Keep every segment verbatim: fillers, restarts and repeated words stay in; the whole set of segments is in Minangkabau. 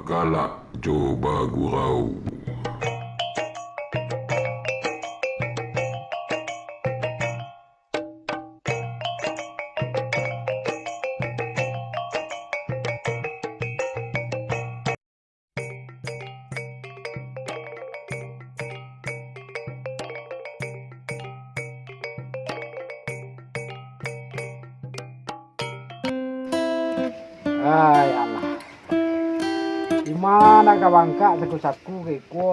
Galak jo bagurau. Ai, alah. Di ma nak ka bangkak saku-saku ka iko?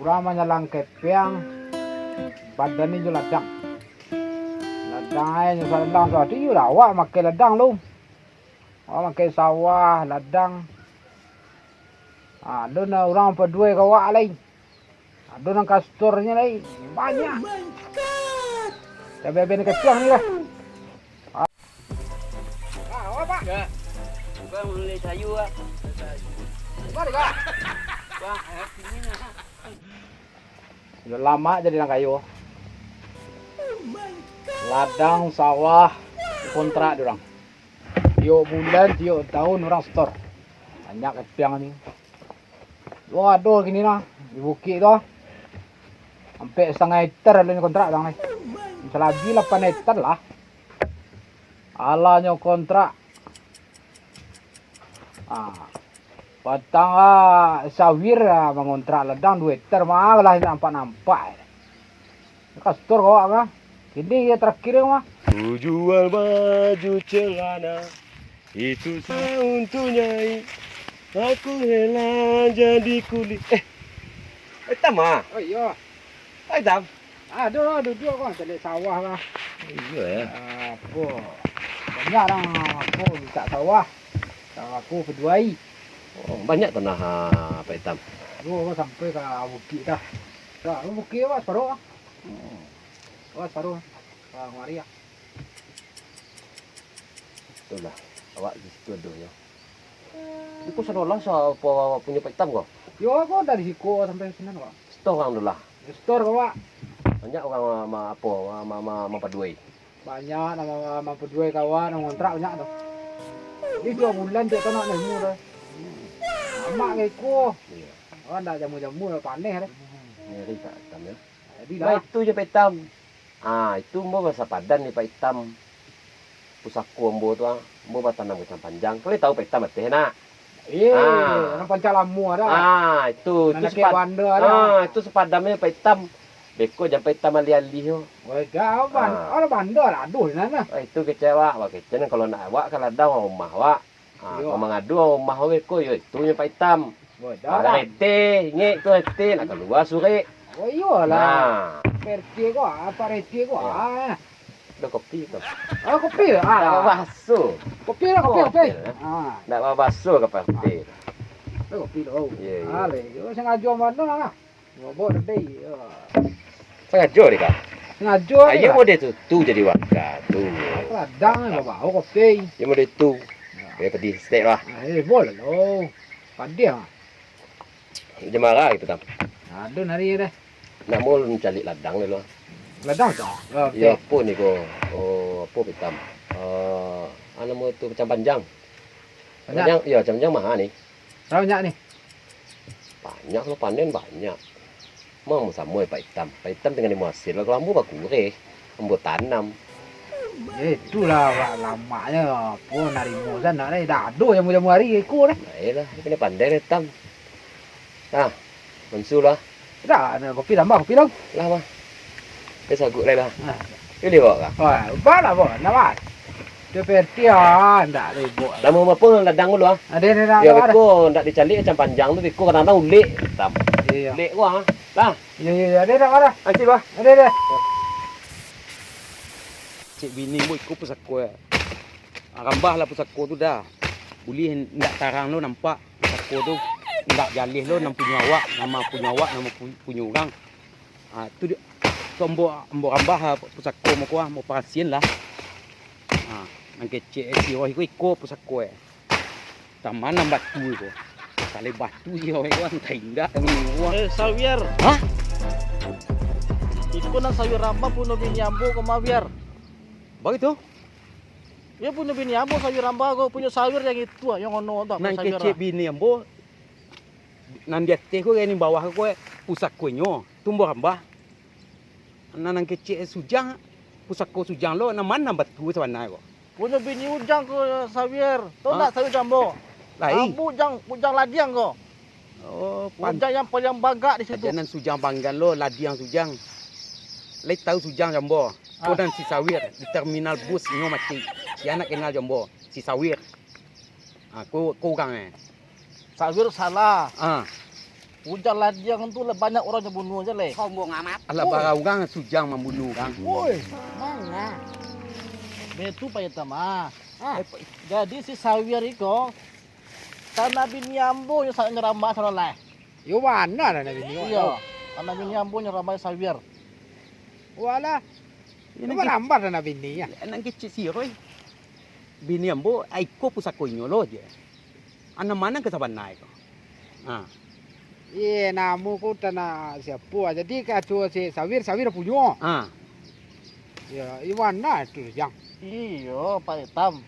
Urang manyalang kepeang, badan ni jo ladang. Ladang ai, nyo ladang tu, ati iyo lah, awak makai ladang tu. Awak makai sawah, ladang. Ah, ado nan urang paduai ka awak lai. Ado nan ka store-nyo lai. Banyak. Cabe-cabe ni kepeang ni lah. Ah, awak, Pak? Ya. Bang, beli sayur, Pak. Mari, Pak. Bang, ayo sini, nah. Sudah lamo jadi urang kayo. Ladang, sawah, kontrak di urang. Tiok bulan, tiok taun urang setor. Banyak kepiang ni. Lo ado kini nah, di bukik tu. Ampek satangah hektar ado ni kontrak urang ni. Salabiah lapan hektar lah. Alah nyo kontrak. Ah. Patang ah, Sawir ah, mangontrak ladang duo hektar, mah lah nampak-nampak. Kastor kawak mah. Kini yo terakhir mah. Ku jual baju celana, itu sa-, untuk nyai. Aku rela jadi kuli. Eh, Pak Itam ah. Oh iyo. Pak Itam. Ado, duduak ko, caliak sawah lah. Iyo, yo. Ah, apo? Banyak urang apo mintak sawah. Sawah ko paduai. Oh, banyak tanah, ah, Pak Itam? Ado, sampai ka bukik dah. Ka bukik, Pak, saparo. Hmm. Wah, saparo. Ka kamari, ah. Itulah, awak di situ ado, yo. Iko sadolah sa-, apo, punyo Pak Itam ko? Yo, ko dari siko sampai sinan, Pak. Setor urang tu lah. Setor ko, Pak. Banyak urang ma-, ma-, apo, ma-, ma-, ma-, mampaduai. Banyak nan ma-, ma-, mampaduai ka awak, nan ngontrak banyak tu. Jadi tiok bulan, tiok taun nak nemu tu. Amak ka iko. Iyo. Awak ndak jamu-jamu, paneh deh. Ngeri Pak Itam, yo. Jadi lah. Nah, itu je Pak Itam. Ah, itu ambo basapadan di Pak Itam. Pusako ambo tu, ah, ambo batanam kacang panjang. Kalian tahu Pak Itam ateh, nak? Eh, ah. Nan pancang lamo ado. Ah, itu, itu sepa-, ah, itu sapadannyo Pak Itam. Beko jan Pak Itam alih-alih tu. Weh, dah, ban-, ah. Alah, banda lah, aduh, nan lah. Ah, itu kecek awak, wak kecek nan kalau nak awak ka ladang rumah awak. Ah, iyo. Ka mangadu rumah awak ko, yo itu nyo Pak Itam. Wah, dah. Ada R T, ingek tu R T, nak kalua surek. Oh, iyolah. Nah. Pak R T ko, ah, Pak R T ko, ah. Ada kopi tu. Ah, kopi, ah. Nak babaso. Kopi lah, kopi, kopi. Kopi lah. Ah. Nak babaso ka Pak R T. Ah. Ada kopi tu. Iyo, iyo. Ah, leh, yo, sangajo mano lah. Mabok tadi, yo. Sangajo deh, Kak. Sangajo deh, Kak. Ayo mode tu, tu jadi wakil tu. Ladang, yo, bawa kopi. Yo mode tu. Yo. Yo, pedih setek lah. Ah, eh, boleh lo. Padih, ah. Jemara gitu, Tam. Aduh, nari deh. Nak mau cari ladang dulu. Ladang, Tam? Yo, oke. Yo, apo ni ko? Oh, apo, Tam? Eh, anu, namo tu, kacang panjang. Banyak? Panjang, yo, kacang panjang mahal ni. Banyak ni. Banyak, kalau panen banyak. Mah, samo Pak Itam. Pak Itam tinggal nimo hasil. Kalau ambo bakureh, ambo tanam. Ya, itulah, awak lamaknyo, apo, narimo sanak deh. Dah ado jamu-jamu hari iko deh. Nah, iyolah, dia pandai deh, Tam. Nah, mansu lah. Dah, ada kopi tambah, kopi dong. Lah, mah. Dia saguik lai lah. Nah. Dia lewat lah. Wah, ubah lah, Bo. Nak, Mat? Dia P R T ah, ndak ribut. Lamo apo ladang dulu ah? Ada, ada, ada, yo, ada. Beko ndak dicaliak kacang panjang tu, beko kadang-kadang ulek. Tam. Iya. Ulek ko ah. Lah. Iya, iya, iya. Ada, ada, ada. Anci, bah. Ada, ada. Cek bini, Bo, iko pusako ya. Ah, rambah lah pusako tu dah. Buliah ndak tarang lo nampak pusako tu. Ndak jaleh lo nan punyo awak, nama punyo awak, nama pu-, punyo urang. Ah, tu di-, tu ambo, ambo rambah, ah, pusako mako ah, ambo parasian lah. Ah, nan kecek, eh, si Roy ko iko pusako, eh. Taman nan batu ko. Salai batu je awak ko, antah indak kami ni ko. Eh, Sawiar. Hah? Iko nan Sawiar rambah puno bini ambo ko, Mawiar. Bagitu? Iyo punyo bini ambo sawir rambah ko, punyo sawir yang itu ah, yang ono tu, punyo sawir kecek ah. Bini ambo, nan di ateh ko, yang di bawah ko, pusakonyo, tu ambo rambah. Nan, nan kecek Sujang, pusako Sujang lo, nan ma nan batua sabana ko? Punyo bini Ujang ko sawir. Tahu ndak sawir jo ambo? Lai. Ambo Ujang, Ujang Ladiang ko. Oh, pan- Ujang yang paling bagak di situ. Ajanan Sujang Banggan lo, Ladiang Sujang. Lai tahu Sujang jo ambo? Ko nan si sawir di terminal bus nyo mati. Si anak kenal jo ambo, si sawir. Ah, ko, ko urang eh. Sawir salah. Ah. Ujang Ladiang tu lah banyak urang nyo bunuah je leh. Sombong amat. Alah, bara urang Sujang mambunuah urang. Woi, manga. Betu Pak Itam ah. Ah. Jadi si sawir iko, tanah bini ambo nyo sa-, nyo rambah salah lai. Yo bana tanah bini. Iyo, tanah bini ambo nyo rambah sawir. Walah. Yo, nan marambah tanah bini ya. Nan kecek siro eh. Bini ambo, ah, iko pusako inyo lo je. Anak ma nan ka sabana ko? Ha. Iye, namo ko tanah siapo ah. Jadi kaco si sawir, sawir punyo. Ha. Ya, iwana tu, Jang. Iyo, Pak Itam.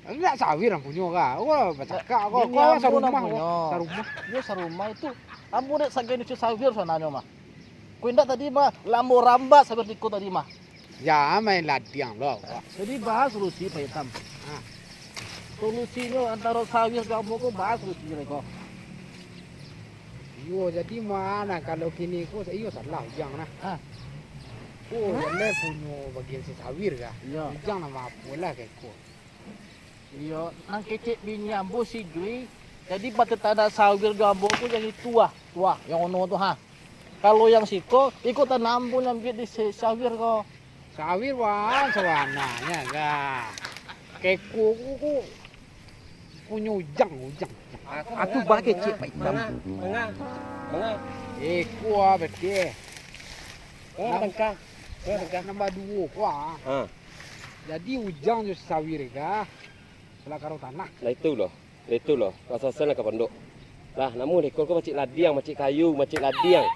Ndak sawir nan punyo ka? Oh, bacakak ko. Bini ambo nan punyo. Sarumah. Iyo, sarumah itu. Ambo dek sagai nucu sawir sananyo mah. Ko indak tadi mah, lambo rambah sawir tiko tadi mah. Ya, main ladiang lo awak. Jadi, baa solusi, Pak Itam? Ha. Solusinyo antaro sawir jo ambo ko, baa solusinyo lai ko? Iyo, jadi ma nan kalau kini ko, iyo salah Ujang nah. Ha. Ko, jaleh punyo bagian si sawir kah? Iyo. Ujang nan maapo lah ka iko. Iyo, nan kecek bini ambo si Jui, jadi batanah sawir jo ambo tu yang itu ah, tu ah, yang ono tu ha. Kalau yang siko, iko tanah ambo nan ambiak di si sawir ko. Sawir wan, sawananyo ka. Keko ku, ku punyo Ujang, Ujang. Atu ba kecek Pak Itam. Manga, manga, manga. Iko ah, betul. Manga tangka, manga tangka. Nambah duo ko ah. Ha. Jadi Ujang jo si sawir ka. Salah karo tanah. Lah itu lo, lah itu lo, lah sasan lah ka pondok. Lah, namuah di ekor ko macik ladiang, macik kayu, macik ladiang.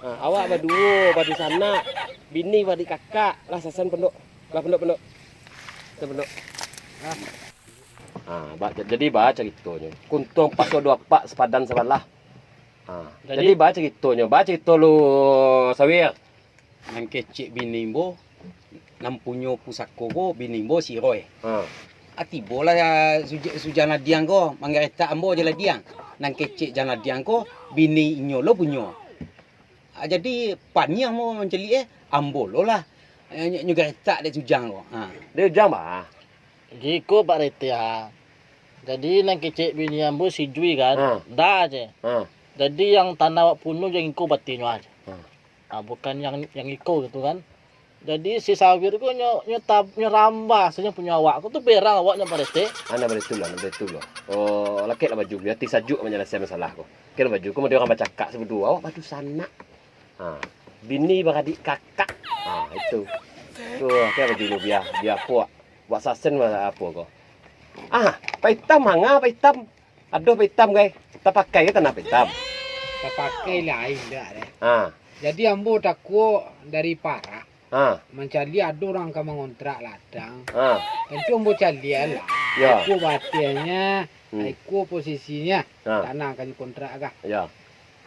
Ha, awak baduo, badusanak, bini badik kakak, lah sasan pondok. Lah pondok, pondok. Sasan pondok. Ha, ba-, jadi ba caritonyo. Kuntuang paso duo apak sapadan sabalah. Ha, jadi ba caritonyo, ba carito lu, Sawir. Nan kecek bini ambo, nan punyo pusako ko bini ambo si Roy. Ha. Ah, tibolah, ah, Suja-, Sujang Ladiang ko, manggaretak ambo jo ladiang. Nan kecek Jang Ladiang ko, bini inyo lo punyo. Ah, jadi, paniang ambo mancaliak, eh, ambo lo lah, eh, nyo, nyo garetak dek Sujang ko. Ha. Dek Ujang, bah. Giko, Pak Rete, ah. Jadi, nan kecek bini ambo si Jui, kan? Ha. Nda je. Ha. Jadi, yang tanah awak punyo, yang iko batinyo aje. Ha. Ah, bukan yang, yang iko gitu kan. Jadi, si Sawir ko nyo, nyo tab-, nyo rambah sajo punyo awak ko tu berang awak nyo, Pak Rete. Ah, ndak buliah tu lah, ndak buliah tu lah. Oh, lakeklah baju, bia ati sajuak manyalasaian masalah ko. Lakeklah baju ko, mode urang bacakak sabaduo. Awak badusanak. Ha, bini baradik kakak. Ha, itu. Tu, lakeklah baju lu, bia, bia apo, wak sasen apo ko. Ah, Pak Itam, manga Pak Itam. Aduh, Pak Itam, gai. Tapakai ka tanah Pak Itam? Tapakai lai indak deh. Ha. Jadi, ambo takuik dari Parak. Ha. Mancaliak ado urang ka mangontrak ladang. Ha. Tantu ambo caliak lah. Ya. Iko batiahnyo, hmm, iko posisinyo. Ha. Tanah ka dikontrak kah. Ya.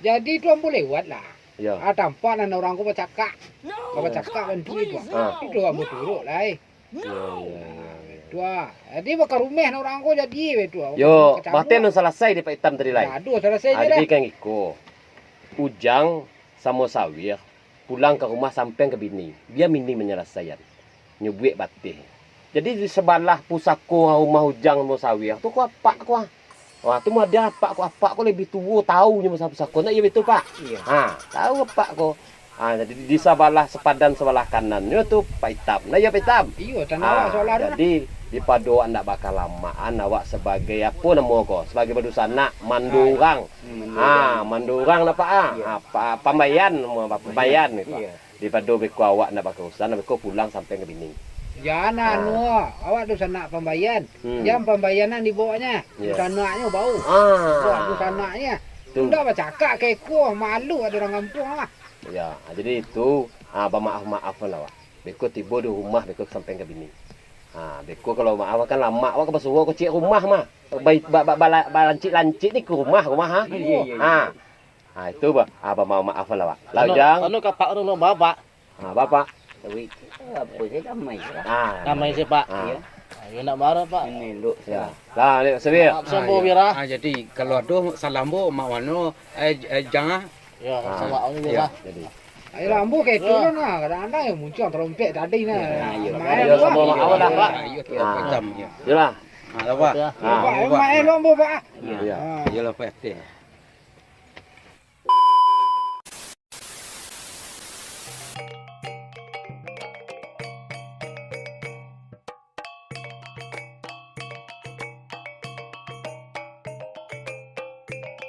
Jadi, tu ambo lewat lah. Ya. Ah, tampak nan urang ko bacakak. Ka bacakak bantuak itu. Ha. Itu ambo turuik lai. Yo, yo, yo, yo. Tu ah. Jadi, bakarumeh urang ko jadi, baitu ah. Yo, bateh nan salasai dek Pak Itam tadi lai. Aduh, salasai. Ah, jadi kan iko. Ujang samo Sawir pulang ka rumah sampean ka bini. Bia bini manyalasaian. Nyo buek bateh. Jadi, di sabalah pusako rumah Ujang samo Sawir tu ko apak ko ah. Wah, tu mah ado apak ko, apak ko labiah tuo, tahu nyo masalah pusako. Ndak iyo betul, Pak? Iyo. Ha, tahu apak ko. Ha, jadi di sabalah sapadan sabalah kanannyo tu Pak Itam. Nah, iyo Pak Itam. Iyo, tanah awak sabalah tu nah. Jadi dipado awak ndak bakalamaan, awak sabagai apo namo ko? Sabagai badusanak, mando urang. Hmm, mando urang. Ha, mando urang ndak, Pak, ah? Iyo. Ha, pa-, pambayan namo, Pak, pambayan gitu. Iyo. Daripado beko awak ndak bakarusan, beko pulang sampai ka bini. Jan anu, awak dusanak pambayan. Hmm. Jan pambayanan dibawaknyo. Iyo. Dusanaknyo bau. Ah. Bawak dusanaknyo. Tu. Ndak bacakak ka iko, malu ado urang kampuang lah. Yo, jadi itu, ah, bamaaf-maaflah awak. Beko tibo di rumah, beko sampai ka bini. Ha, beko kalau maaf kan lamak awak ka basuo kocek rumah mah. Ba-, ba-, ba-, bala-, balancik-lancik ni ka rumah, rumah, ha. Iyo, iyo, iyo. Ha. Ha, itu, Pak. Abang mau maaf lah, Pak. Lah, Anu, Jang. Anu kapak tu, anu, Bapak. Ha, Bapak. Tapi itu apa sih, damai sih, Pak? Ha. Damai sih, Pak. Ha. Iyo. Ayo nak marah, Pak. Ini elok sih. Ya. Lah, ni Sabir. Maaf, Sambo, Bira. Ah, jadi kalau ada salam, Bu, mak wano, eh, eh, Jang, ah. Ya, Ah, sama awak ni, ya, Bira. Jadi. Ayolah, ambo kayak Yo. Turun lah. Kadang-kadang ya muncul trompet tadi nah. Ya, ya. Main Yo, lah. Sama awak lah, Pak. Ya, ya, Ah. Hitam, ya. Yolah. Ah, lah, Pak. Ya. Ah. Pak, Ah, main Pak. Lah, ambo, Pak. Ya. Ah. Yolah, Pak R T.